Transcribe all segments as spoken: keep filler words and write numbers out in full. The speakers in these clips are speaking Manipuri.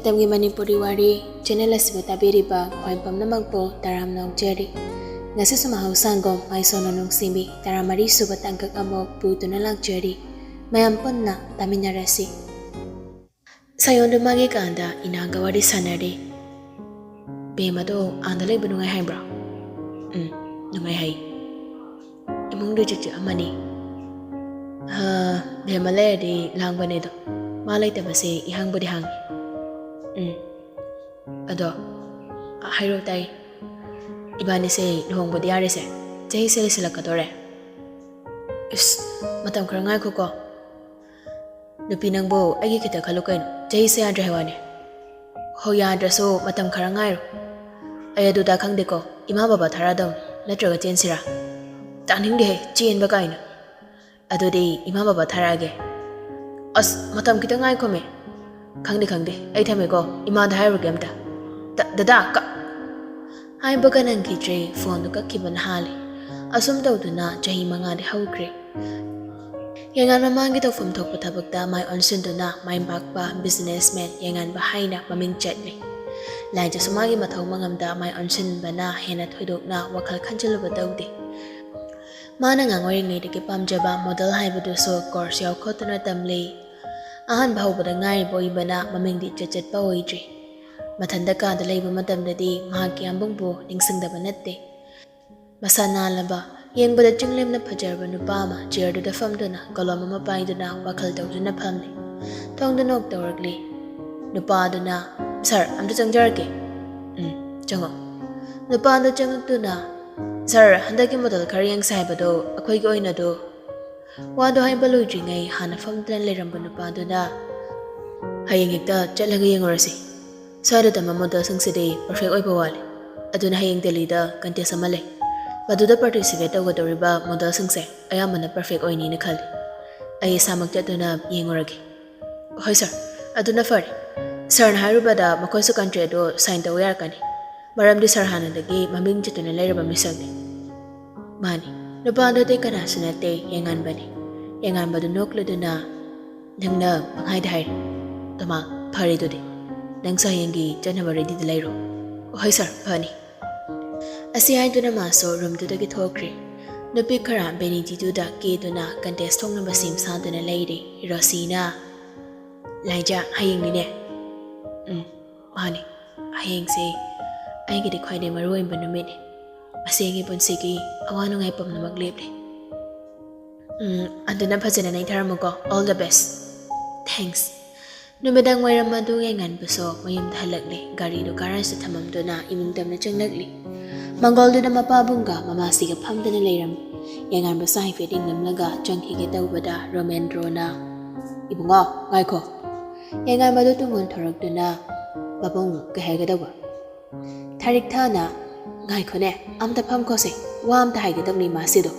ꯃꯇꯝꯒꯤ ꯃꯅꯤꯄꯨꯔꯤ ꯋꯥꯔꯤ ꯆꯦꯅꯦꯜ ꯑꯁꯤꯕꯨ ꯇꯥꯕꯤꯔꯤꯕ ꯈ꯭ꯋꯥꯏ ꯄꯨꯝꯅꯃꯛꯄꯨ ꯇꯔꯥꯝꯅ ꯑꯣꯛꯆꯔꯤ꯫ ꯉꯁꯤꯁꯨ ꯃꯍꯧꯁꯥꯒꯨꯝ ꯃꯥꯏꯁꯣꯟꯅ ꯅꯨꯡꯁꯤꯕꯤ ꯇꯔꯥꯃꯔꯤ ꯁꯨꯕ ꯇꯥꯡꯀꯛ ꯑꯃ ꯄꯨꯗꯨꯅ ꯂꯥꯛꯆꯔꯤ꯫ ꯃꯌꯥꯝ ꯄꯨꯟꯅ ꯇꯥꯃꯤꯟꯅꯔꯁꯤ꯫ ꯁꯥꯌꯣꯟꯗꯨ ꯃꯥꯒꯤ ꯀꯥꯗ ꯏꯅꯥꯒ ꯋꯥꯔꯤ ꯁꯥꯟꯅꯔꯤ꯫ "ꯕꯦꯝꯃꯗꯣ ꯑꯥꯗ ꯂꯩꯕ ꯅꯨꯡꯉꯥꯏ ꯍꯥꯏꯕ꯭ꯔꯣ?" "ꯎꯝ, ꯅꯨꯡꯉꯥꯏ ꯍꯥꯏ꯫ ꯏꯃꯨꯡꯗꯨ ꯏꯆꯤꯛ ꯆꯤꯛꯑꯝꯃꯅꯤ꯫" "ꯍꯥ, ꯕꯦꯝꯃ ꯂꯩꯔꯗꯤ ꯂꯥꯡꯕꯅꯦ ꯑꯗꯣ꯫ ꯃꯥ ꯂꯩꯇꯕꯁꯦ ꯏꯍꯥꯡꯕꯨꯗꯤ ꯍꯥꯡꯉꯤ꯫" "ꯎꯝ꯫ ꯑꯗꯣ, ꯍꯥꯏꯔꯣ ꯇꯥꯏ꯫ ꯏꯕꯥꯅꯤꯁꯦ ꯂꯨꯍꯣꯡꯕꯗꯤ ꯌꯥꯔꯦꯁꯦ꯫ ꯆꯍꯤꯁꯦ ꯂꯩꯁꯤꯜꯂꯛꯀꯗꯣꯔꯦ꯫" "ꯏꯁ, ꯃꯇꯝ ꯈꯔ ꯉꯥꯏꯈꯣꯀꯣ꯫ ꯅꯨꯄꯤ ꯅꯪꯕꯨ ꯑꯩꯒꯤ ꯈꯤꯇ ꯈꯜꯂꯨ ꯀꯩꯅꯣ꯫ ꯆꯍꯤꯁꯦ ꯌꯥꯗ꯭ꯔꯦ ꯍꯥꯏ ꯋꯥꯅꯦ꯫" "ꯍꯣ, ꯌꯥꯗ꯭ꯔꯁꯨ ꯃꯇꯝ ꯈꯔ ꯉꯥꯏꯔꯣ꯫ ꯑꯩ ꯑꯗꯨꯗ ꯈꯪꯗꯦꯀꯣ, ꯏꯃꯥ ꯕꯕꯥ ꯊꯥꯔꯛꯑꯗꯧꯅꯤ꯫ ꯅꯠꯇ꯭ꯔꯒ ꯆꯦꯟꯁꯤꯔꯥ?" "ꯇꯥꯅꯤꯡꯗꯦꯍꯦ, ꯆꯦꯟꯕ ꯀꯥꯏꯅ꯫ ꯑꯗꯨꯗꯤ ꯏꯃꯥ ꯕꯕꯥ ꯊꯥꯔꯛꯑꯒꯦ꯫" "ꯑꯁ, ꯃꯇꯝ ꯈꯤꯇꯪ ꯉꯥꯏꯈꯣꯃꯦ꯫" "ꯈꯪꯗꯦ, ꯈꯪꯗꯦ, ꯑꯩ ꯊꯝꯃꯦꯀꯣ, ꯏꯃꯥꯗ ꯍꯥꯏꯔꯨꯒꯦ ꯑꯝꯇ꯫ ꯗ-, ꯗꯗꯥ, ꯀ-" ꯍꯥꯏꯕꯒ ꯅꯪꯈꯤꯗ꯭ꯔꯦ, ꯐꯣꯟꯗꯨ ꯀꯛꯈꯤꯕꯅ ꯍꯥꯜꯂꯦ꯫ ꯑꯁꯨꯝ ꯇꯧꯗꯨꯅ ꯆꯍꯤ ꯃꯉꯥꯗꯤ ꯍꯧꯈ꯭ꯔꯦ꯫ ꯌꯥꯏꯉꯥꯟꯕ ꯃꯥꯒꯤ ꯇꯧꯐꯝ ꯊꯣꯛꯄ ꯊꯕꯛꯇ ꯃꯥꯏ ꯑꯣꯟꯁꯤꯟꯗꯨꯅ ꯃꯥꯏ ꯄꯥꯛꯄ businessman ꯌꯥꯏꯉꯥꯟꯕ ꯍꯥꯏꯅ ꯃꯃꯤꯡ ꯆꯠꯂꯤ꯫ ꯂꯥꯏꯖꯁꯨ ꯃꯥꯒꯤ ꯃꯊꯧ ꯃꯉꯝꯗ ꯃꯥꯏ ꯑꯣꯟꯁꯤꯟꯕꯅ ꯍꯦꯟꯅ ꯊꯣꯏꯗꯣꯛꯅ ꯋꯥꯈꯜ ꯈꯟꯖꯤꯜꯂꯨꯕ ꯇꯧꯗꯦ꯫ ꯃꯥꯅ ꯑꯉꯥꯡ ꯑꯣꯏꯔꯤꯉꯩꯗꯒꯤ ꯄꯥꯝꯖꯕ model ꯍꯥꯏꯕꯗꯨꯁꯨ course ꯌꯥꯎꯈꯣꯠꯇꯨꯅ ꯇꯝꯂꯤ꯫ ꯑꯍꯥꯟꯕ ꯍꯧꯕꯗ ꯉꯥꯏꯔꯤꯕ ꯑꯣꯏꯕꯅ ꯃꯃꯤꯡꯗꯤ ꯏꯆꯠ ꯆꯠꯄ ꯑꯣꯏꯗ꯭ꯔꯤ꯫ ꯃꯊꯟꯇ ꯀꯥꯗ ꯂꯩꯕ ꯃꯇꯝꯗꯗꯤ ꯃꯍꯥꯛꯀꯤ ꯑꯕꯨꯡꯕꯨ ꯅꯤꯡꯁꯤꯡꯗꯕ ꯅꯠꯇꯦ꯫ ꯃꯁꯥ ꯅꯥꯜꯂꯕ, ꯌꯦꯡꯕꯗ ꯆꯤꯡꯂꯦꯝꯅ ꯐꯖꯔꯕ ꯅꯨꯄꯥ ꯑꯃ chairꯗꯨꯗ ꯐꯝꯗꯨꯅ ꯀꯣꯂꯣꯝ ꯑꯃ ꯄꯥꯏꯗꯨꯅ ꯋꯥꯈꯜ ꯇꯧꯗꯨꯅ ꯐꯝꯂꯤ꯫ ꯊꯣꯡꯗꯨ knock ꯇꯧꯔꯛꯂꯤ꯫ ꯅꯨꯄꯥꯗꯨꯅ, "Sir, ꯑꯝꯇ ꯆꯪꯖꯔꯛꯀꯦ꯫" "ꯎꯝ, ꯆꯪꯉꯣ꯫" ꯅꯨꯄꯥꯗꯨ ꯆꯪꯉꯛꯇꯨꯅ, "Sir, ꯍꯟꯗꯛꯀꯤ model ꯈꯔ ꯌꯦꯡꯁꯦ ꯍꯥꯏꯕꯗꯣ ꯑꯩꯈꯣꯏꯒꯤ ꯑꯣꯏꯅꯗꯣ꯫" ꯋꯥꯗꯣ ꯍꯥꯏꯕ ꯂꯣꯏꯗ꯭ꯔꯤꯉꯩ ꯍꯥꯟꯅ ꯐꯝꯗꯨꯅ ꯂꯩꯔꯝꯕ ꯅꯨꯄꯥꯗꯨꯅ, "ꯍꯌꯦꯡ ꯍꯦꯛꯇ ꯆꯠꯂꯒ ꯌꯦꯡꯉꯨꯔꯁꯤ꯫ ꯁ꯭ꯋꯥꯏꯗ ꯇꯝꯕ modelꯁꯤꯡꯁꯤꯗꯤ perfect ꯑꯣꯏꯕ ꯋꯥꯠꯂꯤ꯫ ꯑꯗꯨꯅ ꯍꯌꯦꯡ ꯗꯦꯜꯂꯤꯗ contest ꯑꯃ ꯂꯩ꯫ ꯃꯗꯨꯗ participate ꯇꯧꯒꯗꯧꯔꯤꯕ modelꯁꯤꯡꯁꯦ ꯑꯌꯥꯝꯕꯅ perfect ꯑꯣꯏꯅꯤꯅ ꯈꯜꯂꯤ꯫ ꯑꯩ ꯏꯁꯥꯃꯛ ꯆꯠꯇꯨꯅ ꯌꯦꯡꯉꯨꯔꯒꯦ꯫" "ꯍꯣꯏ sir, ꯑꯗꯨꯅ ꯐꯔꯦ꯫ Sirꯅ ꯍꯥꯏꯔꯨꯕꯗ ꯃꯈꯣꯏꯁꯨ contract ꯑꯗꯨ sign ꯇꯧꯕ ꯌꯥꯔꯛꯀꯅꯤ꯫ ꯃꯔꯝꯗꯤ sir ꯍꯥꯟꯅꯗꯒꯤ ꯃꯃꯤꯡ ꯆꯠꯇꯨꯅ ꯂꯩꯔꯕ ꯃꯤꯁꯛꯅꯤ꯫" "ꯃꯥꯅꯤ, ꯅꯨꯄꯥꯗꯨꯗꯤ ꯀꯅꯥꯁꯨ ꯅꯠꯇꯦ, ꯌꯥꯏꯉꯥꯟꯕꯅꯤ꯫" ꯌꯥꯏꯉꯥꯟꯕꯗꯨ ꯅꯣꯛꯂꯗꯨꯅ, "ꯅꯪꯅ ꯄꯪꯍꯥꯏꯗ ꯍꯥꯏꯔꯦ꯫ ꯇꯣꯃꯥ, ꯐꯔꯦ ꯑꯗꯨꯗꯤ꯫" ꯅꯪꯁꯨ ꯍꯌꯦꯡꯒꯤ ꯆꯠꯅꯕ ꯔꯦꯗꯤꯗ ꯂꯩꯔꯣ꯫ ꯍꯣꯏ ꯁꯥꯔ, ꯐꯅꯤ꯫ ꯑꯁꯤ ꯍꯥꯏꯗꯨꯅ ꯃꯥꯁꯨ ꯔꯨꯝꯗꯨꯗꯒꯤ ꯊꯣꯛꯈ꯭ꯔꯦ꯫ ꯅꯨꯄꯤ ꯈꯔ ꯚꯦꯅꯤꯇꯤꯗꯨꯗ ꯀꯦꯗꯨꯅ ꯀꯟꯇꯦꯁ ꯊꯣꯛꯅꯕ ꯁꯦꯝ ꯁꯥꯗꯨꯅ ꯂꯩꯔꯦ꯫ ꯔꯣꯁꯤꯅ, "ꯂꯥꯏꯖꯥ, ꯍꯌꯦꯡꯅꯤꯅꯦ?" "ꯎꯝ, ꯃꯥꯅꯤ꯫ ꯍꯌꯦꯡꯁꯦ ꯑꯩꯒꯤꯗꯤ ꯈ꯭ꯋꯥꯏꯗꯒꯤ ꯃꯔꯨ ꯑꯣꯏꯕ ꯅꯨꯃꯤꯠꯅꯤ꯫ ꯃꯁꯤ ꯑꯩꯒꯤ ꯄꯨꯟꯁꯤꯒꯤ ꯑꯋꯥ ꯅꯨꯡꯉꯥꯏ ꯄꯨꯝꯅꯃꯛ ꯂꯦꯞꯂꯦ꯫ ꯎꯝ, ꯑꯗꯨꯅ ꯐꯖꯅ ꯅꯩꯊꯔꯝꯃꯨꯀꯣ꯫ All the best꯫ Thanks꯫" ꯅꯨꯃꯤꯗꯥꯡ ꯋꯥꯏꯔꯝ ꯑꯗꯨ ꯌꯥꯏꯉꯟꯕꯁꯨ ꯃꯌꯨꯝꯗ ꯍꯜꯂꯛꯂꯦ꯫ ꯒꯥꯔꯤꯗꯨ ꯒꯥꯔꯥꯖꯇ ꯊꯝꯃꯝꯗꯨꯅ ꯏꯃꯨꯡ ꯇꯝꯅ ꯆꯪꯂꯛꯂꯤ꯫ ꯃꯪꯒꯣꯜꯗꯨꯅ ꯃꯄꯥꯕꯨꯡꯒ ꯃꯃꯥꯁꯤꯒ ꯐꯝꯗꯨꯅ ꯂꯩꯔꯝꯃꯤ꯫ ꯌꯥꯏꯉꯟꯕꯁꯨ ꯍꯥꯏꯐꯦꯠ ꯌꯦꯡꯂꯝꯂꯒ ꯆꯪꯈꯤꯒꯦ ꯇꯧꯕꯗ ꯔꯣꯃꯦꯟꯗ꯭ꯔꯣꯅ, "ꯏꯕꯨꯡꯉꯣ, ꯉꯥꯏꯈꯣ꯫" ꯌꯥꯏꯉꯟꯕꯗꯨ ꯇꯨꯡ ꯑꯣꯟꯊꯣꯔꯛꯇꯨꯅ, "ꯄꯥꯕꯨꯡ, ꯀꯩ ꯍꯥꯏꯒꯗꯧꯕ?" ꯊꯥꯔꯤꯛꯊꯥꯅ, "ꯉꯥꯏꯈꯣꯅꯦ, ꯑꯝꯇ ꯐꯝꯈꯣꯁꯦ, ꯋꯥ ꯑꯝꯇ ꯍꯥꯏꯒꯗꯕꯅꯤ ꯃꯥꯁꯤꯗꯣ꯫"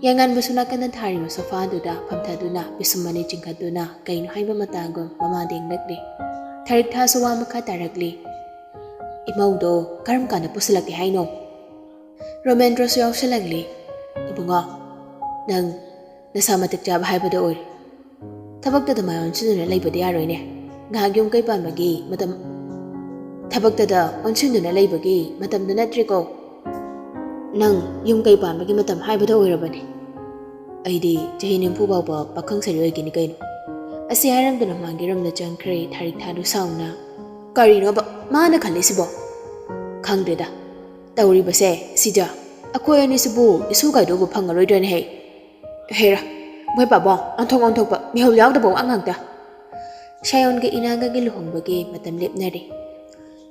ꯌꯥꯏꯉꯟꯕꯁꯨ ꯅꯥꯀꯟꯗ ꯊꯥꯔꯤꯕ ꯁꯣꯐꯥꯗꯨꯗ ꯐꯝꯊꯗꯨꯅ ꯄꯤꯁꯨꯝ ꯑꯅꯤ ꯆꯤꯡꯈꯠꯇꯨꯅ ꯀꯩꯅꯣ ꯍꯥꯏꯕ ꯃꯇꯥꯒꯨꯝ ꯃꯃꯥꯗ ꯌꯦꯡꯂꯛꯂꯤ꯫ ꯊꯥꯔꯤꯛꯊꯥꯁꯨ ꯋꯥ ꯃꯈꯥ ꯇꯥꯔꯛꯂꯤ꯫ "ꯏꯃꯧꯗꯣ ꯀꯔꯝ ꯀꯥꯟꯗ ꯄꯨꯁꯤꯜꯂꯛꯀꯦ ꯍꯥꯏꯅꯣ?" ꯔꯣꯃꯦꯟꯗ꯭ꯔꯣꯁꯨ ꯌꯥꯎꯁꯤꯜꯂꯛꯂꯤ꯫ "ꯏꯕꯨꯡꯉꯣ, ꯅꯪ ꯅꯁꯥ ꯃꯇꯤꯛ ꯆꯥꯕ ꯍꯥꯏꯕꯗꯣ ꯑꯣꯏꯔꯦ꯫ ꯊꯕꯛꯇꯗ ꯃꯥꯏ ꯑꯣꯟꯁꯤꯟꯗꯨꯅ ꯂꯩꯕꯗꯤ ꯌꯥꯔꯣꯏꯅꯦ꯫ ꯉꯥꯏꯍꯥꯛ ꯌꯨꯝ ꯀꯩ ꯄꯥꯟꯕꯒꯤ ꯃꯇꯝ, ꯊꯕꯛꯇꯗ ꯑꯣꯟꯁꯤꯟꯗꯨꯅ ꯂꯩꯕꯒꯤ ꯃꯇꯝꯗꯨ ꯅꯠꯇ꯭ꯔꯦꯀꯣ꯫ ꯅꯪ ꯌꯨꯝ ꯀꯩ ꯄꯥꯟꯕꯒꯤ ꯃꯇꯝ ꯍꯥꯏꯕꯗꯣ ꯑꯣꯏꯔꯕꯅꯤ꯫ ꯑꯩꯗꯤ ꯆꯍꯤ ꯅꯤꯐꯨ ꯐꯥꯎꯕ ꯄꯥꯈꯪ ꯁꯥꯔꯤ ꯑꯣꯏꯒꯅꯤ ꯀꯩꯅꯣ꯫" ꯑꯁꯤ ꯍꯥꯏꯔꯝꯗꯨꯅ ꯃꯥꯒꯤ ꯔꯨꯝꯗ ꯆꯪꯈ꯭ꯔꯦ ꯊꯥꯔꯤꯛꯊꯥꯗꯨ ꯁꯥꯎꯅ꯫ "ꯀꯔꯤꯅꯣꯕ ꯃꯥꯅ ꯈꯜꯂꯤꯁꯤꯕꯣ? ꯈꯪꯗ꯭ꯔꯦꯗ꯫ ꯇꯧꯔꯤꯕꯁꯦ ꯁꯤꯗ ꯑꯩꯈꯣꯏ ꯑꯅꯤꯁꯤꯕꯨ ꯏꯁꯨ ꯈꯥꯏꯗꯣꯛꯄ ꯐꯪꯉꯔꯣꯏꯗ꯭ꯔꯅꯦ ꯍꯦ? ꯍꯦꯔꯥ, ꯃꯣꯏ ꯄꯥꯕꯣ, ꯑꯣꯟꯊꯣꯛ ꯑꯣꯟꯊꯣꯛꯄ, ꯃꯤꯍꯨꯜ ꯌꯥꯎꯗꯕ ꯋꯥ ꯉꯥꯛꯇ꯫" ꯁꯥꯌꯣꯟꯒ ꯏꯅꯥꯒꯒꯤ ꯂꯨꯍꯣꯡꯕꯒꯤ ꯃꯇꯝ ꯂꯦꯞꯅꯔꯦ꯫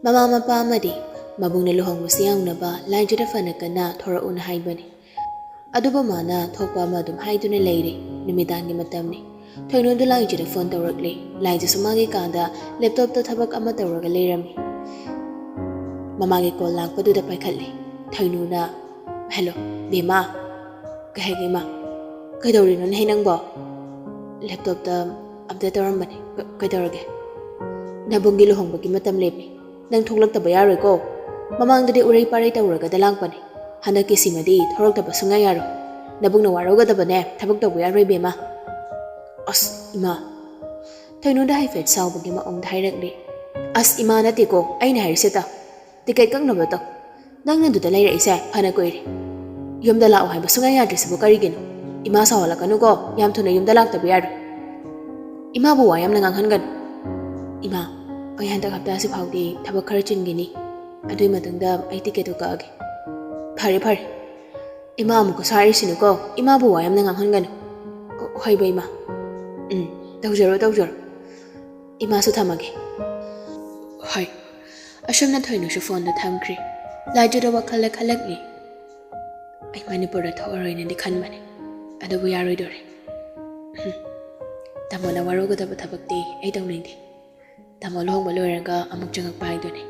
ꯃꯃꯥ ꯃꯄꯥ ꯑꯃꯗꯤ ꯃꯕꯨꯡꯅ ꯂꯨꯍꯣꯡꯕꯁꯤ ꯌꯥꯎꯅꯕ ꯂꯥꯏꯖꯗ ꯐꯅ ꯀꯟꯅ ꯊꯣꯔꯛꯎꯅ ꯍꯥꯏꯕꯅꯤ꯫ ꯑꯗꯨꯕꯨ ꯃꯥꯅ ꯊꯣꯛꯄ ꯑꯃ ꯑꯗꯨꯝ ꯍꯥꯏꯗꯨꯅ ꯂꯩꯔꯦ꯫ ꯅꯨꯃꯤꯗꯥꯡꯒꯤ ꯃꯇꯝꯅꯤ꯫ ꯊꯣꯏꯅꯨꯗꯨ ꯂꯥꯏꯖꯗ ꯐꯣꯟ ꯇꯧꯔꯛꯂꯦ꯫ ꯂꯥꯏꯖꯁꯨ ꯃꯥꯒꯤ ꯀꯥꯗ ꯂꯦꯞꯇꯣꯞꯇ ꯊꯕꯛ ꯑꯃ ꯇꯧꯔꯒ ꯂꯩꯔꯝꯃꯤ꯫ ꯃꯃꯥꯒꯤ ꯀꯣꯜ ꯂꯥꯛꯄꯗꯨꯗ ꯄꯥꯏꯈꯠꯂꯦ꯫ ꯊꯣꯏꯅꯨꯅ, "ꯍꯦꯜꯂꯣ, ꯕꯦꯝꯃ?" "ꯀꯩ ꯍꯥꯏꯒꯦ, ꯏꯃꯥ?" "ꯀꯩꯗꯧꯔꯤꯅꯣꯅꯦꯍꯦ ꯅꯪꯕꯣ?" "ꯂꯦꯞꯇꯣꯞꯇ ꯑꯞꯗꯦꯠ ꯇꯧꯔꯝꯕꯅꯦ꯫ ꯀ-, ꯀꯩꯗꯧꯔꯒꯦ?" "ꯅꯕꯨꯡꯒꯤ ꯂꯨꯍꯣꯡꯕꯒꯤ ꯃꯇꯝ ꯂꯦꯞꯄꯦ꯫ ꯅꯪ ꯊꯣꯛꯂꯛꯇꯕ ꯌꯥꯔꯣꯏꯀꯣ꯫ ꯃꯃꯥꯡꯗꯗꯤ ꯎꯔꯩ ꯄꯥꯔꯩ ꯇꯧꯔꯒꯗ ꯂꯥꯛꯄꯅꯦ꯫ ꯍꯟꯗꯛꯀꯤ ꯁꯤꯃꯗꯤ ꯊꯣꯔꯛꯇꯕ ꯁꯨꯡꯌꯥ ꯌꯥꯔꯣꯏ꯫ ꯅꯕꯨꯡꯅ ꯋꯥꯔꯧꯒꯗꯕꯅꯦ, ꯊꯕꯛ ꯇꯧꯕ ꯌꯥꯔꯣꯏ ꯏꯕꯦꯝꯃ꯫" "ꯑꯁ, ꯏꯃꯥ!" ꯊꯣꯏꯅꯨꯗ ꯍꯥꯏꯐꯦꯠ ꯁꯥꯎꯕꯒꯤ ꯃꯑꯣꯡꯗ ꯍꯥꯏꯔꯛꯂꯦ꯫ ꯑꯁ, ꯏꯃꯥ ꯅꯠꯇꯦꯀꯣ ꯑꯩꯅ ꯍꯥꯏꯔꯤꯁꯦ ꯇꯥ꯫ ꯇꯤꯀꯦꯠ ꯀꯛꯅꯕ ꯇꯧ꯫ ꯅꯪꯅ ꯑꯗꯨꯗ ꯂꯩꯔꯛꯏꯁꯦ ꯐꯅ ꯀꯨꯏꯔꯦ꯫ ꯌꯨꯝꯗ ꯂꯥꯛꯑꯣ ꯍꯥꯏꯕ ꯁꯨꯡꯌꯥ ꯌꯥꯗ꯭ꯔꯤꯁꯤꯕꯨ ꯀꯔꯤꯒꯤꯅꯣ? ꯏꯃꯥ ꯁꯥꯎꯍꯜꯂꯛꯀꯅꯨꯀꯣ, ꯌꯥꯝ ꯊꯨꯅ ꯌꯨꯝꯗ ꯂꯥꯛꯇꯕ ꯌꯥꯔꯣꯏ꯫ ꯏꯃꯥꯕꯨ ꯋꯥ ꯌꯥꯝꯅ ꯉꯥꯡꯍꯟꯒꯅꯨ꯫ ꯏꯃꯥ, ꯑꯩ ꯍꯟꯗꯛ ꯍꯞꯇꯥꯁꯤ ꯐꯥꯎꯗꯤ ꯊꯕꯛ ꯈꯔ ꯆꯤꯟꯈꯤꯅꯤ꯫ ꯑꯗꯨꯒꯤ ꯃꯇꯨꯡꯗ ꯑꯩ ꯇꯤꯀꯦꯠꯇꯨ ꯀꯛꯑꯒꯦ꯫ ꯐꯔꯦ, ꯐꯔꯦ꯫ ꯏꯃꯥ ꯑꯃꯨꯛꯀ ꯁꯥꯔꯤꯁꯤꯅꯨꯀꯣ꯫ ꯏꯃꯥꯕꯨ ꯋꯥ ꯌꯥꯝꯅ ꯉꯥꯡꯍꯟꯒꯅꯨ꯫ ꯑꯣ, ꯍꯣꯏꯕ ꯏꯃꯥ꯫ ꯎꯝ, ꯇꯧꯖꯔꯣ, ꯇꯧꯖꯔꯣ꯫ ꯏꯃꯥꯁꯨ ꯊꯝꯃꯒꯦ꯫ ꯍꯣꯏ꯫ ꯑꯁꯨꯝꯅ ꯊꯣꯏꯅꯨꯁꯨ ꯐꯣꯟꯗꯨ ꯊꯝꯈ꯭ꯔꯦ꯫ ꯂꯥꯏꯖꯗ ꯋꯥꯈꯜꯗ ꯈꯜꯂꯛꯂꯤ꯫ ꯑꯩ ꯃꯅꯤꯄꯨꯔꯗ ꯊꯣꯛꯑꯔꯣꯏꯅꯗꯤ ꯈꯟꯕꯅꯦ, ꯑꯗꯨꯕꯨ ꯌꯥꯔꯣꯏꯗꯣꯔꯦ꯫ ꯍꯨꯝ꯫ ꯇꯥꯃꯣꯅ ꯋꯥꯔꯧꯒꯗꯕ ꯊꯕꯛꯇꯤ ꯑꯩ ꯇꯧꯅꯤꯡꯗꯦ꯫ ꯇꯥꯃꯣ ꯂꯨꯍꯣꯡꯕ ꯂꯣꯏꯔꯒ ꯑꯃꯨꯛ ꯆꯪꯉꯛꯄ ꯍꯥꯏꯗꯨꯅꯤ꯫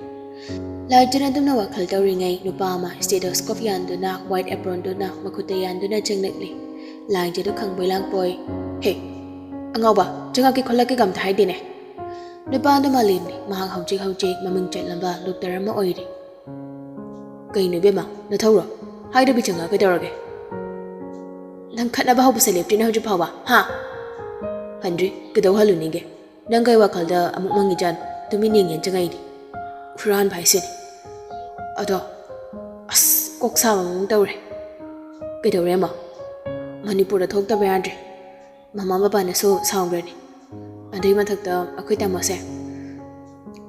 ꯂꯥꯏꯖꯅ ꯑꯗꯨꯝꯅ ꯋꯥꯈꯜ ꯇꯧꯔꯤꯉꯩ ꯅꯨꯄꯥ ꯑꯃ stethoscope ꯌꯥꯟꯗꯨꯅ, white apronꯗꯨꯅ ꯃꯈꯨꯠꯇ ꯌꯥꯟꯗꯨꯅ ꯆꯪꯂꯛꯂꯤ꯫ ꯂꯥꯏꯖꯗꯨ ꯈꯪꯕꯣꯏ ꯂꯥꯡꯄꯣꯏ, "ꯍꯦ, ꯑꯉꯥꯎꯕ, ꯆꯪꯉꯛꯀꯦ ꯈꯣꯠꯂꯛꯀꯦꯒ ꯑꯝꯇ ꯍꯥꯏꯗꯦꯅꯦ?" ꯅꯨꯄꯥꯗꯨ ꯃꯥꯂꯦꯝꯅꯤ꯫ ꯃꯍꯥꯛ ꯍꯧꯖꯤꯛ ꯍꯧꯖꯤꯛ ꯃꯃꯤꯡ ꯆꯠꯂꯕ ꯗꯣꯛꯇꯔ ꯑꯃ ꯑꯣꯏꯔꯤ꯫ "ꯀꯩꯅꯣ ꯏꯕꯦꯝꯃ, ꯅꯊꯧꯔꯣ? ꯍꯥꯏꯗꯕꯤ ꯆꯪꯉꯛꯑ ꯀꯩꯗꯧꯔꯒꯦ? ꯅꯪ ꯈꯠꯅꯕ ꯍꯧꯕꯁꯦ ꯂꯦꯞꯇ꯭ꯔꯤꯅꯦ ꯍꯧꯖꯤꯛ ꯐꯥꯎꯕ, ꯍꯥ?" "ꯍꯟꯗ꯭ꯔꯤ, ꯀꯩꯗꯧ ꯍꯜꯂꯨꯅꯤꯒꯦ? ꯅꯪ ꯀꯩ ꯋꯥꯈꯜꯗ ꯑꯃꯨꯛ ꯃꯪꯉꯤꯖꯥꯠꯅꯣ? ꯇꯨꯃꯤꯟ ꯌꯦꯡ ꯌꯦꯡ ꯆꯪꯉꯛꯏꯅꯤ꯫ ꯍꯨꯔꯥꯟꯕ ꯍꯥꯏꯁꯤꯅꯤ꯫ ꯑꯗꯣ, ꯑꯁ, ꯀꯣꯛ ꯁꯥꯕ ꯑꯃ ꯇꯧꯔꯦ꯫" "ꯀꯩꯗꯧꯔꯦ ꯑꯃ?" "ꯃꯅꯤꯄꯨꯔꯗ ꯊꯣꯛꯇꯕ ꯌꯥꯗ꯭ꯔꯦ꯫ ꯃꯃꯥ ꯕꯕꯥꯅꯁꯨ ꯁꯥꯎꯈ꯭ꯔꯅꯤ꯫ ꯑꯗꯨꯒꯤ ꯃꯊꯛꯇ ꯑꯩꯈꯣꯏ ꯇꯥꯃꯣꯁꯦ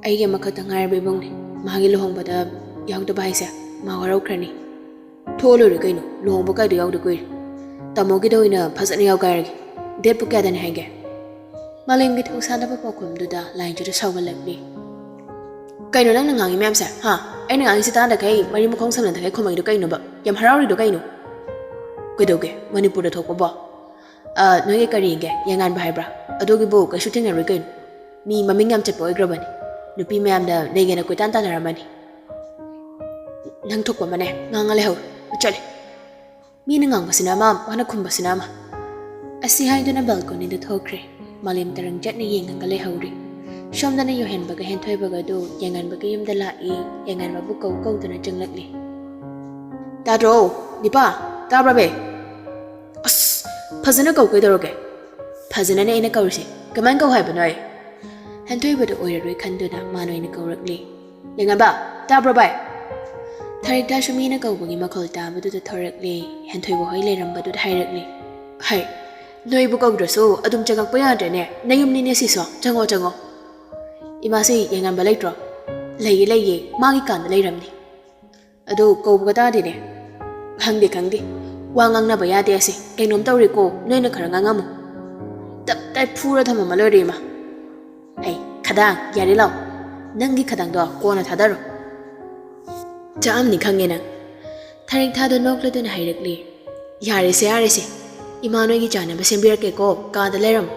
ꯑꯩꯒꯤ ꯑꯃꯈꯛꯇ ꯉꯥꯏꯔꯕ ꯏꯕꯨꯡꯅꯤ꯫ ꯃꯥꯒꯤ ꯂꯨꯍꯣꯡꯕꯗ ꯌꯥꯎꯗꯕ ꯍꯥꯏꯁꯦ ꯃꯥ ꯋꯥꯔꯧꯈ꯭ꯔꯅꯤ꯫" "ꯊꯣꯛꯑ ꯂꯣꯏꯔꯦ ꯀꯩꯅꯣ, ꯂꯨꯍꯣꯡꯕ ꯀꯥꯏꯗꯣ ꯌꯥꯎꯗ ꯀꯨꯏꯔꯦ꯫ ꯇꯥꯃꯣꯒꯤꯗ ꯑꯣꯏꯅ ꯐꯖꯅ ꯌꯥꯎꯒꯥꯏꯔꯒꯦ꯫ Dateꯄꯨ ꯀꯌꯥꯗꯅꯤ ꯍꯥꯏꯒꯦ?" ꯃꯥꯂꯦꯝꯒꯤ ꯊꯧꯁꯥꯗꯕ ꯄꯥꯎꯈꯨꯝꯗꯨꯗ ꯂꯥꯏꯖꯗꯨ ꯁꯥꯎꯒꯠꯂꯛꯂꯤ꯫ "ꯀꯩꯅꯣ ꯅꯪꯅ ꯉꯥꯡꯉꯤ ꯃꯌꯥꯝꯁꯦ, ꯍꯥ? ꯑꯩꯅ ꯉꯥꯡꯉꯤꯁꯦ ꯇꯥꯗꯈꯩ ꯃꯔꯤ ꯃꯈꯣꯡ ꯁꯝꯅꯗꯈꯩ ꯈꯨꯝꯃꯛꯏꯗꯣ ꯀꯩꯅꯣꯕ? ꯌꯥꯝ ꯍꯔꯥꯎꯔꯤꯗꯣ ꯀꯩꯅꯣ?" "ꯀꯩꯗꯧꯒꯦ ꯃꯅꯤꯄꯨꯔꯗ ꯊꯣꯛꯄꯕꯣ? ꯑ, ꯅꯣꯏꯒꯤ ꯀꯔꯤꯒꯦ, ꯌꯥꯏꯉꯥꯟꯕ ꯍꯥꯏꯕ꯭ꯔꯥ? ꯑꯗꯨꯒꯤꯕꯨ ꯀꯩꯁꯨ ꯊꯦꯡꯅꯔꯣꯏ ꯀꯩꯅꯣ꯫ ꯃꯤ ꯃꯃꯤꯡ ꯌꯥꯝ ꯆꯠꯄ ꯑꯣꯏꯈ꯭ꯔꯕꯅꯤ꯫ ꯅꯨꯄꯤ ꯃꯌꯥꯝꯅ ꯂꯩꯒꯦꯅ ꯀꯣꯏꯇꯥꯟ ꯇꯥꯟꯅꯔꯝꯃꯅꯤ꯫ ꯅꯪ ꯊꯣꯛꯄ ꯑꯃꯅꯦ, ꯉꯥꯡꯉ ꯂꯩꯍꯧ꯫ ꯆꯠꯂꯦ꯫ ꯃꯤꯅ ꯉꯥꯡꯕꯁꯤꯅ ꯑꯃ, ꯃꯥꯅ ꯈꯨꯝꯕꯁꯤꯅ ꯑꯃ꯫" ꯑꯁꯤ ꯍꯥꯏꯗꯨꯅ ꯕꯦꯜꯀꯣꯅꯤꯗ ꯊꯣꯛꯈ꯭ꯔꯦ꯫ ꯃꯥꯂꯦꯝ ꯇꯔꯪ ꯆꯠꯅ ꯌꯦꯡꯉꯒ ꯂꯩꯍꯧꯔꯤ꯫ ꯁꯣꯝꯗꯅ ꯌꯣꯍꯦꯟꯕꯒ ꯍꯦꯟꯊꯣꯏꯕꯒꯗꯨ ꯌꯥꯏꯉꯥꯟꯕꯒꯤ ꯌꯨꯝꯗ ꯂꯥꯛꯏ, ꯌꯥꯏꯉꯥꯟꯕꯕꯨ ꯀꯧ ꯀꯧꯗꯨꯅ ꯆꯪꯂꯛꯂꯤ꯫ "ꯇꯥꯗ꯭ꯔꯣ? ꯅꯤꯄꯥ, ꯇꯥꯕ꯭ꯔꯥꯕꯦ?" "ꯑꯁ, ꯐꯖꯅ ꯀꯧ ꯀꯩꯗꯧꯔꯒꯦ?" "ꯐꯖꯅꯅꯦ ꯑꯩꯅ ꯀꯧꯔꯤꯁꯦ꯫ ꯀꯃꯥꯏꯅ ꯀꯧ ꯍꯥꯏꯕꯅꯣ ꯑꯩ?" ꯍꯦꯟꯊꯣꯏꯕꯗꯨ ꯑꯣꯏꯔꯔꯣꯏ ꯈꯟꯗꯨꯅ ꯃꯥꯅ ꯑꯣꯏꯅ ꯀꯧꯔꯛꯂꯤ꯫ "ꯌꯦꯡꯉꯥꯟꯕ, ꯇꯥꯕ꯭ꯔꯣ ꯚꯥꯏ?" ꯊꯥꯔꯤꯛꯊꯥꯁꯨ ꯃꯤꯅ ꯀꯧꯕꯒꯤ ꯃꯈꯣꯜ ꯇꯥꯕꯗꯨꯗ ꯊꯣꯔꯛꯂꯦ꯫ ꯍꯦꯟꯊꯣꯏꯕ ꯍꯣꯏ ꯂꯩꯔꯝꯕꯗꯨꯗ ꯍꯥꯏꯔꯛꯂꯤ꯫ "ꯍꯩ, ꯅꯣꯏꯕꯨ ꯀꯧꯗ꯭ꯔꯁꯨ ꯑꯗꯨꯝ ꯆꯪꯉꯛꯄ ꯌꯥꯗ꯭ꯔꯦꯅꯦ, ꯅꯌꯨꯝꯅꯤꯅꯦ ꯁꯤꯁꯨ, ꯆꯪꯉꯣ ꯆꯪꯉꯣ꯫ ꯏꯃꯥꯁꯤ ꯌꯦꯡꯉꯥꯟꯕ ꯂꯩꯇ꯭ꯔꯣ?" "ꯂꯩꯌꯦ ꯂꯩꯌꯦ, ꯃꯥꯒꯤ ꯀꯥꯗ ꯂꯩꯔꯝꯅꯤ"꯫ "ꯑꯗꯨ ꯀꯧꯕꯒ ꯇꯥꯗꯦꯅꯦ"꯫ "ꯈꯪꯗꯦ ꯈꯪꯗꯦ, ꯋꯥ ꯉꯥꯡꯅꯕ ꯌꯥꯗꯦ ꯑꯁꯦ, ꯀꯩꯅꯣꯝ ꯇꯧꯔꯦꯀꯣ, ꯅꯣꯏꯅ ꯈꯔ ꯉꯥꯡꯉꯝꯃꯨ"꯫ "ꯇꯞ ꯇꯥꯏ ꯐꯨꯔ ꯊꯝꯃꯝꯃ ꯂꯣꯏꯔꯦ ꯏꯃꯥ"꯫ "ꯍꯩ ꯈꯗꯥꯡ, ꯌꯥꯔꯦ ꯂꯥꯎ, ꯅꯪꯒꯤ ꯈꯗꯥꯡꯗꯣ ꯀꯣꯟꯅ ꯊꯥꯗꯔꯣ"꯫ "ꯆꯥꯛꯑꯝꯅꯤ ꯈꯪꯉꯦ ꯅꯪ"꯫ ꯊꯥꯔꯤꯛꯊꯥꯗꯣ ꯅꯣꯛꯂꯗꯨꯅ ꯍꯥꯏꯔꯛꯂꯤ꯫ "ꯌꯥꯔꯦꯁꯦ ꯌꯥꯔꯦꯁꯦ, ꯏꯃꯥ ꯅꯣꯏꯒꯤ ꯆꯥꯅꯕ ꯁꯦꯝꯕꯤꯔꯛꯀꯦꯀꯣ, ꯀꯥꯗ ꯂꯩꯔꯝꯃꯨ"꯫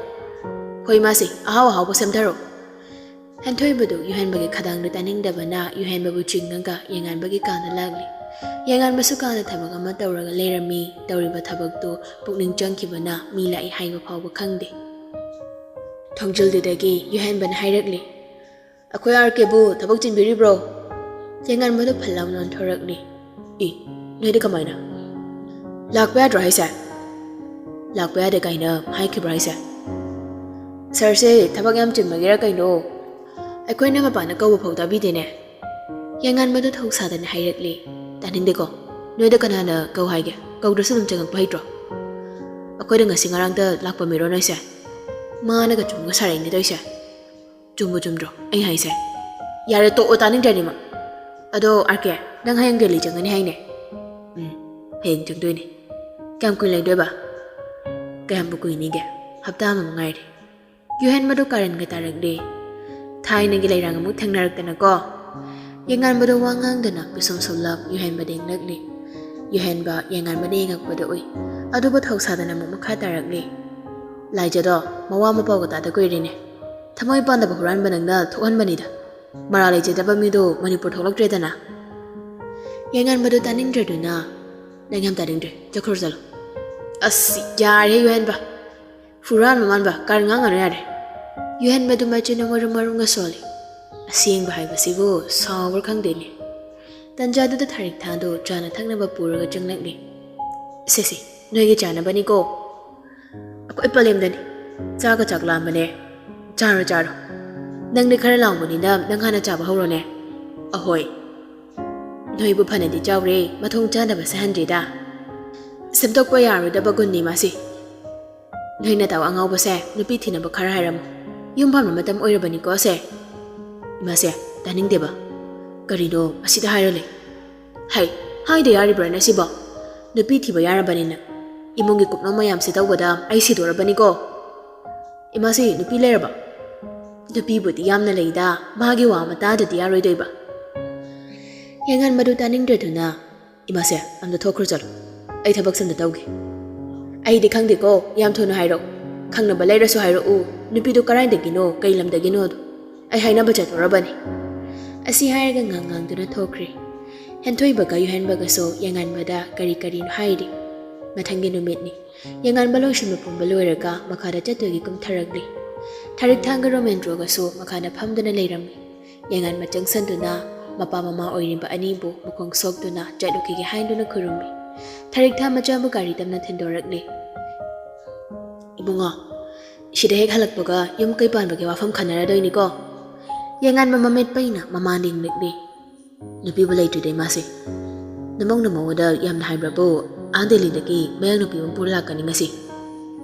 "ꯍꯣꯏ ꯃꯥꯁꯦ, ꯑꯍꯥꯎ ꯑꯍꯥꯎꯕ ꯁꯦꯝꯊꯔꯣ"꯫ ꯍꯦꯟꯊꯣꯏꯕꯗꯨ ꯌꯨꯍꯦꯟꯕꯒꯤ ꯈꯗꯥꯡꯗꯨ ꯇꯥꯅꯤꯡꯗꯕꯅ ꯌꯨꯍꯦꯟꯕꯕꯨ ꯆꯤꯡꯉꯒ ꯌꯦꯡꯉꯥꯟꯕꯒꯤ ꯀꯥꯗ ꯂꯥꯛꯂꯤ꯫ ꯌꯦꯡꯉꯥꯟꯕꯁꯨ ꯀꯥꯗ ꯊꯕꯛ ꯑꯃ ꯇꯧꯔꯒ ꯂꯩꯔꯝꯃꯤ꯫ ꯇꯧꯔꯤꯕ ꯊꯕꯛꯇꯨ ꯄꯨꯛꯅꯤꯡ ꯆꯪꯈꯤꯕꯅ ꯃꯤ ꯂꯥꯛꯏ ꯍꯥꯏꯕ ꯐꯥꯎꯕ ꯈꯪꯗꯦ꯫ ꯊꯣꯡꯖꯤꯜꯗꯨꯗꯒꯤ ꯌꯨꯍꯦꯟꯕꯅ ꯍꯥꯏꯔꯛꯂꯤ꯫ "ꯑꯩꯈꯣꯏ ꯑꯥꯔ ꯀꯦꯕꯨ ꯊꯕꯛ ꯆꯤꯟꯕꯤꯔꯤꯕ꯭ꯔꯣ?" ꯌꯦꯡꯉꯥꯟꯕꯗꯨ ꯐꯠ ꯂꯥꯎꯅ ꯑꯣꯟꯊꯣꯔꯛꯂꯤ꯫ "ꯏ, ꯅꯣꯏꯗꯤ ꯀꯃꯥꯏꯅ? ꯂꯥꯛꯄ ꯌꯥꯗ꯭ꯔꯣ ꯍꯥꯏꯁꯦ?" "ꯂꯥꯛꯄ ꯌꯥꯗꯦ ꯀꯥꯏꯅ ꯍꯥꯏꯈꯤꯕ꯭ꯔꯣ ꯍꯥꯏꯁꯦ?" "ꯁꯥꯔꯁꯦ ꯊꯕꯛ ꯌꯥꯝ ꯆꯤꯟꯕꯒꯤꯔ ꯀꯩꯅꯣ, ꯑꯩꯈꯣꯏꯅ ꯃꯄꯥꯟꯗ ꯀꯧꯕ ꯐꯥꯎ ꯇꯥꯕꯤꯗꯦꯅꯦ"꯫ ꯌꯦꯡꯉꯥꯟꯕꯗꯨ ꯊꯧ ꯁꯥꯗꯅ ꯍꯥꯏꯔꯛꯂꯤ꯫ "ꯇꯥꯅꯤꯡꯗꯦꯀꯣ, ꯅꯣꯏꯗ ꯀꯅꯥꯅ ꯀꯧ ꯍꯥꯏꯒꯦ? ꯀꯧꯗ꯭ꯔꯁꯨ ꯑꯗꯨꯝ ꯆꯪꯉꯛꯄ ꯍꯩꯇ꯭ꯔꯣ? ꯑꯩꯈꯣꯏꯗ ꯉꯁꯤ ꯉꯔꯥꯡꯇ ꯂꯥꯛꯄ ꯃꯤꯔꯣ ꯅꯣꯏꯁꯦ?" ꯃꯥꯅꯒ ꯆꯨꯝꯒ ꯁꯥꯔꯛꯏꯅꯦ ꯇꯧꯏꯁꯦ꯫ "ꯆꯨꯝꯕꯨ ꯆꯨꯝꯗ꯭ꯔꯣ ꯑꯩ ꯍꯥꯏꯁꯦ?" "ꯌꯥꯔꯦ ꯇꯣꯛꯑꯣ, ꯇꯥꯅꯤꯡꯗ꯭ꯔꯦ ꯑꯅꯤꯃꯛ꯫ ꯑꯗꯣ ꯑꯥꯔ ꯀꯦ, ꯅꯪ ꯍꯌꯦꯡ ꯗꯦꯜꯂꯤ ꯆꯪꯒꯅꯤ ꯍꯥꯏꯅꯦ?" "ꯎꯝ, ꯍꯌꯦꯡ ꯆꯪꯗꯣꯏꯅꯦ"꯫ "ꯀꯌꯥꯝ ꯀꯨꯏꯅ ꯂꯩꯗꯣꯏꯕ?" "ꯀꯌꯥꯝꯕꯨ ꯀꯨꯏꯅꯤꯒꯦ, ꯍꯞꯇꯥ ꯑꯃꯃꯨꯛ ꯉꯥꯏꯔꯦ"꯫ ꯌꯨꯍꯦꯟꯕꯗꯨ ꯀꯥꯔꯟꯒ ꯇꯥꯔꯛꯂꯦ꯫ ꯊꯥꯏꯅꯒꯤ ꯂꯩꯔꯥꯡ ꯑꯃꯨꯛ ꯊꯦꯡꯅꯔꯛꯇꯅꯀꯣ꯫ ꯌꯦꯡꯉꯥꯟꯕꯗꯨ ꯋꯥ ꯉꯥꯡꯗꯅ ꯄꯤꯁꯨꯝ ꯁꯨꯝꯂꯞ ꯌꯨꯍꯦꯟꯕꯗ ꯌꯦꯡꯂꯛꯂꯤ꯫ ꯌꯨꯍꯦꯟꯕ ꯌꯦꯡꯉꯥꯟꯕꯅ ꯌꯦꯡꯉꯛꯄꯗ ꯎꯏ꯫ ꯑꯗꯨꯕꯨ ꯊꯧꯁꯥꯗꯅ ꯑꯃꯨꯛ ꯃꯈꯥ ꯇꯥꯔꯛꯂꯤ꯫ "ꯂꯥꯏꯖꯗꯣ, ꯃꯋꯥ ꯃꯄꯥꯎꯒ ꯇꯥꯗ ꯀꯨꯏꯔꯦꯅꯦ꯫ ꯊꯃꯣꯏ ꯄꯥꯟꯗꯕ ꯍꯨꯔꯥꯟꯕ ꯅꯪꯅ ꯊꯣꯛꯍꯟꯕꯅꯤꯗ꯫ ꯃꯔꯥꯜ ꯂꯩꯖꯗꯕ ꯃꯤꯗꯣ ꯃꯅꯤꯄꯨꯔ ꯊꯣꯛꯂꯛꯇ꯭ꯔꯦꯗꯅ"꯫ ꯌꯦꯡꯉꯥꯟꯕꯗꯨ ꯇꯥꯅꯤꯡꯗ꯭ꯔꯗꯨꯅ, "ꯅꯪ ꯌꯥꯝ ꯇꯥꯅꯤꯡꯗ꯭ꯔꯦ, ꯆꯠꯈ꯭ꯔꯣ ꯆꯠꯂꯣ"꯫ "ꯑꯁ, ꯌꯥꯔꯦ ꯌꯨꯍꯦꯟꯕ꯫ ꯍꯨꯔꯥꯟꯕ ꯃꯥꯟꯕ ꯀꯥꯔꯟ ꯉꯥꯡꯒꯅꯨ ꯌꯥꯔꯦ"꯫ ꯌꯨꯍꯦꯟꯕꯗꯨ ꯃꯆꯤꯟꯅ ꯃꯔꯨꯝ ꯃꯔꯨꯝꯒ ꯁꯣꯜꯂꯤ꯫ ꯑꯁꯦꯡꯕ ꯍꯥꯏꯕꯁꯤꯕꯨ ꯁꯥꯎꯕ꯭ꯔꯥ ꯈꯪꯗꯦꯅꯦ꯫ ꯇꯟꯖꯥꯗꯨꯗ ꯊꯥꯔꯤꯛꯊꯥꯗꯨ ꯆꯥꯅ ꯊꯛꯅꯕ ꯄꯨꯔꯒ ꯆꯪꯂꯛꯂꯤ꯫ "ꯁꯦ ꯁꯦ, ꯅꯣꯏꯒꯤ ꯆꯥꯅꯕꯅꯤꯀꯣ꯫ ꯑꯩꯈꯣꯏ ꯄꯂꯦꯝꯗꯅꯤ꯫ ꯆꯥꯒ ꯆꯥꯛ ꯂꯥꯝꯕꯅꯦ꯫ ꯆꯥꯔꯣ ꯆꯥꯔꯣ"꯫ "ꯅꯪꯗꯤ ꯈꯔ ꯂꯥꯎꯕꯅꯤꯅ ꯅꯪ ꯍꯥꯟꯅ ꯆꯥꯕ ꯍꯧꯔꯣꯅꯦ꯫" "ꯑꯍꯣꯏ, ꯅꯣꯏꯕꯨ ꯐꯅꯗꯤ ꯆꯥꯎꯔꯦ, ꯃꯊꯣꯡ ꯆꯥꯗꯕ ꯁꯥꯍꯟꯗ꯭ꯔꯤꯗ꯫ ꯁꯦꯝꯗꯣꯛꯄ ꯌꯥꯔꯣꯏꯗꯕ ꯒꯨꯟꯅꯤ ꯃꯥꯁꯤ꯫ ꯅꯣꯏ ꯅꯇꯥꯎ ꯑꯉꯥꯎꯕꯁꯦ ꯅꯨꯄꯤ ꯊꯤꯅꯕ ꯈꯔ ꯍꯥꯏꯔꯝꯃꯨ꯫ ꯌꯨꯝ ꯄꯥꯟꯕ ꯃꯇꯝ ꯑꯣꯏꯔꯕꯅꯤꯀꯣ ꯁꯦ꯫" "ꯏꯃꯥꯁꯦ, ꯇꯥꯅꯤꯡꯗꯦꯕ꯫ ꯀꯔꯤꯅꯣ ꯑꯁꯤꯗ ꯍꯥꯏꯔ ꯂꯩ?" "ꯍꯩ, ꯍꯥꯏꯗ ꯌꯥꯔꯤꯕ꯭ꯔꯥꯅꯦ ꯁꯤꯕꯣ? ꯅꯨꯄꯤ ꯊꯤꯕ ꯌꯥꯔꯕꯅꯤꯅ ꯏꯃꯨꯡꯒꯤ ꯀꯨꯞꯅꯣ ꯃꯌꯥꯝꯁꯦ ꯇꯧꯕꯗ ꯑꯩ ꯁꯤꯗꯣꯔꯕꯅꯤꯀꯣ꯫" "ꯏꯃꯥꯁꯤ, ꯅꯨꯄꯤ ꯂꯩꯔꯕ?" "ꯅꯨꯄꯤꯕꯨꯗꯤ ꯌꯥꯝꯅ ꯂꯩꯗ, ꯃꯥꯒꯤ ꯋꯥ ꯑꯃ ꯇꯥꯗꯗꯤ ꯌꯥꯔꯣꯏꯗꯣꯏꯕ꯫" ꯌꯥꯏꯉꯟꯕꯗꯨ ꯇꯥꯅꯤꯡꯗ꯭ꯔꯗꯨꯅ, "ꯏꯃꯥꯁꯦ, ꯑꯝꯇ ꯊꯣꯛꯈ꯭ꯔꯣ ꯆꯠꯂꯣ꯫ ꯑꯩ ꯊꯕꯛꯁꯦ ꯑꯝꯇ ꯇꯧꯒꯦ꯫" "ꯑꯩꯗꯤ ꯈꯪꯗꯦꯀꯣ, ꯌꯥꯝ ꯊꯨꯅ ꯍꯥꯏꯔꯛꯑꯣ꯫ ꯈꯪꯅꯕ ꯂꯩꯔꯁꯨ ꯍꯥꯏꯔꯛꯎ, ꯅꯨꯄꯤꯗꯣ ꯀꯔꯥꯏꯗꯒꯤꯅꯣ, ꯀꯩ ꯂꯝꯗꯒꯤꯅꯣꯗꯣ꯫ ꯑꯩ ꯍꯥꯏꯅꯕ ꯆꯠꯇꯣꯔꯕꯅꯤ꯫" ꯑꯁꯤ ꯍꯥꯏꯔꯒ ꯉꯥꯡ ꯉꯥꯡꯗꯨꯅ ꯊꯣꯛꯈ꯭ꯔꯦ꯫ ꯍꯦꯟꯊꯣꯏꯕꯒ ꯌꯨꯍꯦꯟꯕꯒꯁꯨ ꯌꯥꯏꯉꯟꯕꯗ ꯀꯔꯤ ꯀꯔꯤꯅꯣ ꯍꯥꯏꯔꯤ꯫ ꯃꯊꯪꯒꯤ ꯅꯨꯃꯤꯠꯅꯤ꯫ ꯌꯥꯏꯉꯟꯕ ꯂꯣꯏꯁꯤꯟꯕ ꯄꯨꯝꯕ ꯂꯣꯏꯔꯒ ꯃꯈꯥꯗ ꯆꯠꯇꯨꯒꯤ ꯀꯨꯝꯊꯔꯛꯂꯤ꯫ ꯊꯥꯔꯤꯛꯊꯥꯡꯒ ꯔꯣꯃꯦꯟꯗ꯭ꯔꯣꯒꯁꯨ ꯃꯈꯥꯗ ꯐꯝꯗꯨꯅ ꯂꯩꯔꯝꯃꯤ꯫ ꯌꯥꯏꯉꯟꯕ ꯆꯪꯁꯟꯗꯨꯅ ꯃꯄꯥ ꯃꯃꯥ ꯑꯣꯏꯔꯤꯕ ꯑꯅꯤꯕꯨ ꯃꯈꯣꯡ ꯁꯣꯛꯇꯨꯅ ꯆꯠꯂꯨꯈꯤꯒꯦ ꯍꯥꯏꯗꯨꯅ ꯈꯨꯔꯨꯝꯃꯤ꯫ ꯊꯥꯔꯤꯛꯊꯥ ꯃꯆꯥꯕꯨ ꯒꯥꯔꯤ ꯇꯞꯅ ꯊꯤꯟꯗꯣꯔꯛꯂꯤ꯫ "ꯏꯕꯨꯡꯉꯣ, ꯁꯤꯗ ꯍꯦꯛ ꯍꯜꯂꯛꯄꯒ ꯌꯨꯝ ꯀꯩ ꯄꯥꯟꯕꯒꯤ ꯋꯥꯐꯝ ꯈꯟꯅꯔꯗꯣꯏꯅꯤꯀꯣ꯫" ꯌꯥꯏꯉꯟꯕ ꯃꯃꯤꯠ ꯄꯩꯅ ꯃꯃꯥꯟ ꯌꯦꯡꯂꯛꯂꯤ꯫ "ꯅꯨꯄꯤꯕꯨ ꯂꯩꯇ꯭ꯔꯤꯗ ꯏꯃꯥꯁꯦ꯫ ꯅꯃꯧ ꯅꯃꯧꯗ ꯌꯥꯝꯅ ꯍꯥꯏꯕ꯭ꯔꯕꯨ, ꯑꯥ ꯗꯦꯜꯂꯤꯗꯒꯤ ꯃꯌꯥꯡ ꯅꯨꯄꯤ ꯑꯃ ꯄꯨꯔ ꯂꯥꯛꯀꯅꯤ ꯉꯁꯤ꯫"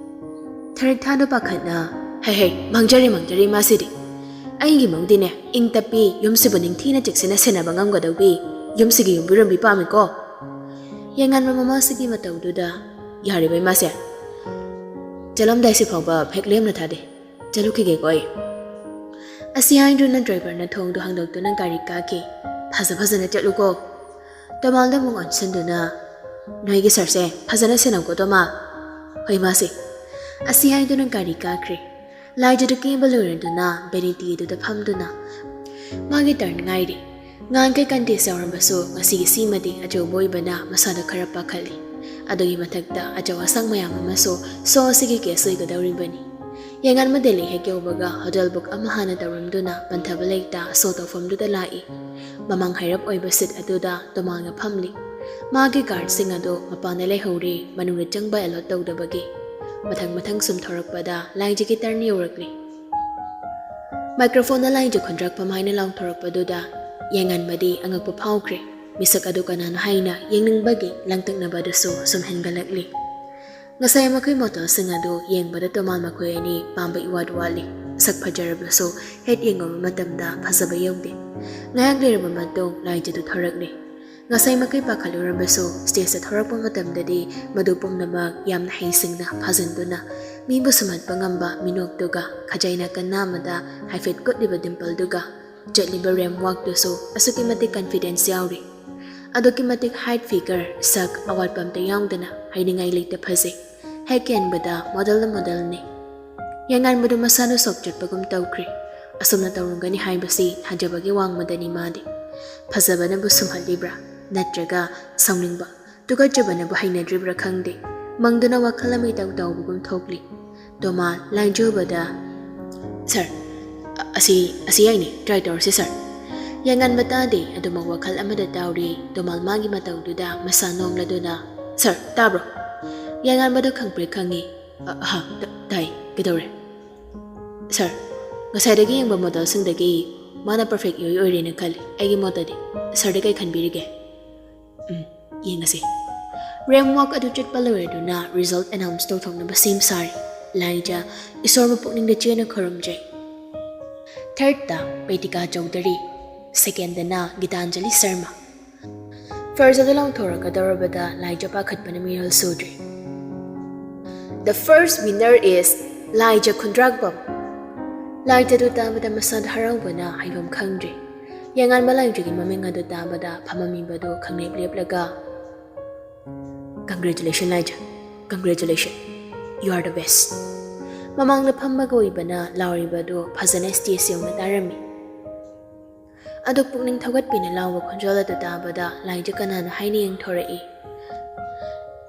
ꯊꯥꯔꯤꯛꯊꯥꯗꯣ ꯄꯥꯈꯠꯅ, "ꯍꯩ ꯍꯩ, ꯃꯥꯡꯖꯔꯦ ꯃꯥꯡꯖꯔꯦ ꯏꯃꯥꯁꯤꯗꯤ꯫ ꯑꯩꯒꯤ ꯃꯧꯗꯤꯅꯦ, ꯏꯪ ꯇꯞꯄꯤ, ꯌꯨꯝꯁꯤꯕꯨ ꯅꯤꯡꯊꯤꯅ ꯆꯦꯛꯁꯤꯟꯅ ꯁꯦꯟꯅꯕ ꯉꯝꯒꯗꯧꯕꯤ, ꯌꯨꯝꯁꯤꯒꯤ ꯌꯨꯝꯕꯤꯔꯣꯝꯕꯤ ꯄꯥꯝꯃꯤꯀꯣ꯫" ꯌꯥꯏꯉꯟꯕ ꯃꯃꯥꯁꯤꯒꯤ ꯃꯇꯧꯗꯨꯗ, "ꯌꯥꯔꯦꯕ ꯏꯃꯥꯁꯦ, ꯆꯠꯂꯝꯗꯥꯏꯁꯤ ꯐꯥꯎꯕ ꯍꯦꯛ ꯂꯦꯝꯅ ꯊꯥꯗꯦ꯫ ꯆꯠꯂꯨꯈꯤꯒꯦꯀꯣ ꯑꯩ꯫" ꯑꯁꯤ ꯍꯥꯏꯗꯨꯅ ꯗ꯭ꯔꯥꯏꯚꯔꯅ ꯊꯣꯡꯗꯨ ꯍꯥꯡꯗꯣꯛꯇꯨꯅ ꯒꯥꯔꯤ ꯀꯥꯈꯤ꯫ "ꯐꯖ ꯐꯖꯅ ꯆꯠꯂꯨꯀꯣ꯫ ꯇꯣꯃꯥꯜꯗ ꯑꯃꯨꯛ ꯑꯣꯟꯁꯤꯟꯗꯨꯅ, ꯅꯣꯏꯒꯤ ꯁꯥꯔꯁꯦ ꯐꯖꯅ ꯁꯦꯟꯅꯧꯀꯣ ꯇꯣꯃꯥꯜ꯫" "ꯍꯣꯏ ꯃꯥꯁꯦ꯫" ꯑꯁꯤ ꯍꯥꯏꯗꯨꯅ ꯒꯥꯔꯤ ꯀꯥꯈ꯭ꯔꯦ꯫ ꯂꯥꯏꯖꯗꯨ ꯀꯦꯕ ꯂꯣꯏꯔꯗꯨꯅ ꯚꯦꯅꯤꯇꯤ ꯑꯗꯨꯗ ꯐꯝꯗꯨꯅ ꯃꯥꯒꯤ ꯇꯔꯟ ꯉꯥꯏꯔꯤ꯫ ꯉꯍꯥꯟꯈꯩ ꯀꯟꯇꯦꯁ ꯌꯥꯎꯔꯝꯕꯁꯨ ꯉꯁꯤꯒꯤ ꯁꯤꯃꯗꯤ ꯑꯆꯧꯕ ꯑꯣꯏꯕꯅ ꯃꯁꯥꯗ ꯈꯔ ꯄꯥꯈꯠꯂꯤ꯫ ꯑꯗꯨꯒꯤ ꯃꯊꯛꯇ ꯑꯆꯧ ꯑꯁꯥꯡ ꯃꯌꯥꯝ ꯑꯃꯁꯨ ꯁꯣ ꯑꯁꯤꯒꯤ ꯒꯦꯁ ꯑꯣꯏꯒꯗꯧꯔꯤꯕꯅꯤ꯫ ꯌꯥꯏꯉꯟꯕ ꯗꯦꯜꯂꯤ ꯍꯦꯛ ꯌꯧꯕꯒ ꯍꯣꯇꯦꯜ ꯕꯨꯛ ꯑꯃ ꯍꯥꯟꯅ ꯇꯧꯔꯝꯗꯨꯅ ꯄꯟꯊꯕ ꯂꯩꯇ ꯁꯣ ꯇꯧꯐꯝꯗꯨꯗ ꯂꯥꯛꯏ꯫ ꯃꯃꯥꯡ ꯍꯥꯏꯔꯞ ꯑꯣꯏꯕ ꯁꯤꯠ ꯑꯗꯨꯗ ꯇꯣꯃꯥꯜꯅ ꯐꯝꯂꯤ꯫ ꯃꯥꯒꯤ ꯒꯥꯔꯗꯁꯤꯡ ꯑꯗꯨ ꯃꯄꯥꯟꯗ ꯂꯩꯍꯧꯔꯤ, ꯃꯅꯨꯡꯗ ꯆꯪꯕ ꯑꯦꯂꯣꯠ ꯇꯧꯗꯕꯒꯤ꯫ ꯃꯊꯪ ꯃꯊꯪ ꯁꯨꯝ ꯊꯧꯔꯛꯄꯗ ꯂꯥꯏꯖꯒꯤ ꯇꯔꯟ ꯌꯧꯔꯛꯂꯤ꯫ Microphone-ꯅ ꯂꯥꯏꯖ ꯈꯨꯟꯗ꯭ꯔꯥꯛꯐꯝ ꯍꯥꯏꯅ ꯂꯥꯎꯊꯣꯔꯛꯄꯗꯨꯗ ꯌꯥꯏꯉꯟꯕꯗꯤ ꯑꯉꯛꯄ ꯐꯥꯎꯈ꯭ꯔꯦ꯫ ꯃꯤꯁꯛ ꯑꯗꯨ ꯀꯅꯥꯅꯣ ꯍꯥꯏꯅ ꯌꯦꯡꯅꯤꯡꯕꯒꯤ ꯂꯥꯡꯇꯛꯅꯕ ꯑꯗꯨꯁꯨ ꯁꯨꯝ ꯍꯦꯟꯒꯠꯂꯛꯂꯤ꯫ ꯉꯁꯥꯏ ꯃꯈꯣꯏ ꯃꯣꯗꯦꯜꯁꯤꯡ ꯑꯗꯨ ꯌꯦꯡꯕꯗ ꯇꯣꯃꯥꯜ ꯃꯈꯣꯏ ꯑꯅꯤ ꯄꯥꯝꯕ ꯏꯋꯥꯠ ꯋꯥꯠꯂꯤ꯫ ꯁꯛ ꯐꯖꯔꯕꯁꯨ ꯍꯦꯛ ꯌꯦꯡꯉꯨꯕ ꯃꯇꯝꯗ ꯐꯖꯕ ꯌꯧꯗꯦ꯫ ꯉꯥꯏꯍꯥꯛ ꯂꯩꯔꯕ ꯃꯇꯨꯡ ꯂꯥꯏꯖꯗꯨ ꯊꯣꯔꯛꯂꯤ꯫ ꯉꯁꯥꯏ ꯃꯈꯩ ꯄꯥꯈꯠꯂꯨꯔꯕꯁꯨ stage-ꯇ ꯊꯣꯔꯛꯄ ꯃꯇꯝꯗꯗꯤ ꯃꯗꯨ ꯄꯨꯝꯅꯃꯛ ꯌꯥꯝꯅ ꯍꯩꯁꯤꯡꯅ ꯐꯥꯖꯤꯟꯗꯨꯅ ꯃꯤꯕꯨ ꯁꯨꯝꯍꯠꯄ ꯉꯝꯕ ꯃꯤꯅꯣꯛꯇꯨꯒ ꯈꯖꯩ ꯅꯥꯀꯟ ꯑꯃꯗ ꯍꯥꯏꯐꯦꯠ ꯀꯨꯠꯂꯤꯕ dimple-ꯗꯨꯒ ꯆꯠꯂꯤꯕ ramp walk-ꯇꯨꯁꯨ ꯑꯁꯨꯛꯀꯤ ꯃꯇꯤꯛ confidence ꯌꯥꯎꯔꯤ꯫ ꯑꯗꯨꯛꯀꯤ ꯃꯇꯤꯛ height, figure, ꯁꯛ ꯑꯋꯥꯠꯄ ꯑꯝꯇ ꯌꯥꯎꯗꯅ ꯍꯥꯏꯅꯤꯡꯉꯥꯏ ꯂꯩꯇ ꯐꯖꯩ꯫ ꯍꯦꯛ ꯌꯦꯡꯕꯗ ꯃꯣꯗꯦꯜꯅ ꯃꯣꯗꯦꯜꯅꯤ꯫ ꯌꯥꯏꯉꯟꯕꯗꯨ ꯃꯁꯥꯗꯨ ꯁꯣꯛ ꯆꯠꯄꯒꯨꯝ ꯇꯧꯈ꯭ꯔꯦ꯫ ꯑꯁꯨꯝꯅ ꯇꯧꯔꯝꯒꯅꯤ ꯍꯥꯏꯕꯁꯤ ꯊꯥꯖꯕꯒꯤ ꯋꯥꯡꯃꯗꯅꯤ ꯃꯥꯗꯤ꯫ ꯐꯖꯕꯅꯕꯨ ꯁꯨꯝꯍꯠꯂꯤꯕ꯭ꯔꯥ ꯅꯠꯇ꯭ꯔꯒ ꯁꯥꯎꯅꯤꯡꯕ, ꯇꯨꯀꯠꯆꯕꯅꯕꯨ ꯍꯩꯅꯗ꯭ꯔꯤꯕ꯭ꯔꯥ ꯈꯪꯗꯦ, ꯃꯪꯗꯨꯅ ꯋꯥꯈꯜ ꯑꯃ ꯏꯇꯧ ꯇꯧꯕꯒꯨꯝ ꯊꯣꯛꯂꯤ꯫ ꯇꯣꯃꯥ ꯂꯥꯏꯖꯨꯕꯗ, "Sir, ꯑ-, ꯑꯁꯤ, ꯑꯁꯤ ꯌꯥꯏꯅꯦ, try ꯇꯧꯔꯁꯤ sir." ꯌꯥꯏꯉꯟꯕ ꯇꯥꯗꯦ, ꯑꯗꯨꯃꯛ ꯋꯥꯈꯜ ꯑꯃꯗ ꯇꯥꯎꯔꯤ꯫ ꯇꯣꯃꯥꯜ ꯃꯥꯒꯤ ꯃꯇꯧꯗꯨꯗ ꯃꯁꯥ ꯅꯣꯝꯂꯗꯨꯅ, "Sir, ꯇꯥꯕ꯭ꯔꯣ?" ꯌꯥꯏꯉꯟꯕꯗꯨ ꯈꯪꯄ꯭ꯔꯦꯛ ꯈꯪꯉꯤ꯫ "ꯑ, ꯑꯍ, ꯇ-, ꯇꯥꯏ, ꯀꯩꯗꯧꯔꯦ?" "Sir, ꯉꯁꯥꯏꯗꯒꯤ ꯌꯦꯡꯕ ꯃꯣꯗꯦꯜꯁꯤꯡꯗꯒꯤ ꯃꯥꯅ perfect ꯏꯑꯣꯏ ꯑꯣꯏꯔꯦꯅ ꯈꯜꯂꯤ꯫ ꯑꯩꯒꯤ ꯃꯣꯠꯇꯗꯤ꯫ Sir-ꯗꯤ ꯀꯩ ꯈꯟꯕꯤꯔꯤꯒꯦ?" "ꯎꯝ, ꯌꯦꯡꯉꯁꯤ꯫" Ramp walk ꯑꯗꯨ ꯆꯠꯄ ꯂꯣꯏꯔꯗꯨꯅ result announce ꯇꯧꯊꯣꯛꯅꯕ ꯁꯦꯝ ꯁꯥꯔꯤ꯫ ꯂꯥꯏꯖ ꯏꯁꯣꯔꯕꯨ ꯄꯨꯛꯅꯤꯡꯗ ꯆꯦꯟꯅ ꯈꯨꯔꯨꯝꯖꯩ꯫ Third-ꯇ ꯄꯦꯇꯤꯀꯥ ꯆꯧꯙꯔꯤ, second-ꯗꯅ ꯒꯤꯇꯥꯟꯖꯂꯤ ꯁꯔꯃ꯫ First ꯑꯗꯨ ꯂꯥꯎꯊꯣꯔꯛꯀꯗꯧꯔꯕꯗ ꯂꯥꯏꯖ ꯄꯥꯈꯠꯄꯅ ꯃꯤꯔꯣꯜ ꯁꯨꯗ꯭ꯔꯤ꯫ "The first winner is ꯂꯥꯏꯖ ꯈꯨꯟꯗ꯭ꯔꯥꯛꯄꯝ!" ꯂꯥꯏꯖꯗꯨ ꯇꯥꯕꯗ ꯃꯁꯥꯗ ꯍꯔꯥꯎꯕꯅ ꯍꯥꯏꯐꯝ ꯈꯪꯗ꯭ꯔꯤ꯫ ꯌꯥꯏꯉꯟꯕ ꯂꯥꯏꯖꯒꯤ ꯃꯃꯤꯡ ꯑꯗꯨ ꯇꯥꯕꯗ ꯐꯝꯃꯝꯃꯤꯕꯗꯨ ꯈꯪꯂꯦꯞ ꯂꯦꯞꯂꯒ, "Congratulation ꯂꯥꯏꯖ, congratulation, you are the best!" ꯃꯃꯥꯡꯗ ꯐꯝꯕꯒ ꯑꯣꯏꯕꯅ ꯂꯥꯎꯔꯤꯕ ꯑꯗꯨ ꯐꯖꯅ stage ꯌꯧꯅ ꯇꯥꯔꯝꯃꯤ꯫ ꯑꯗꯨ ꯄꯨꯛꯅꯤꯡ ꯊꯧꯒꯠꯄꯤꯅ ꯂꯥꯎꯕ ꯈꯣꯟꯖꯦꯜ ꯑꯗꯨ ꯇꯥꯕꯗ ꯂꯥꯏꯖ ꯀꯅꯥꯅꯣ ꯍꯥꯏꯅ ꯌꯦꯡꯊꯣꯔꯛꯏ꯫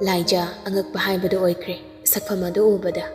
ꯂꯥꯏꯖ ꯑꯉꯛꯄ ꯍꯥꯏꯕꯗꯨ ꯑꯣꯏꯈ꯭ꯔꯦ ꯁꯛꯐꯝ ꯑꯗꯨ ꯎꯕꯗ꯫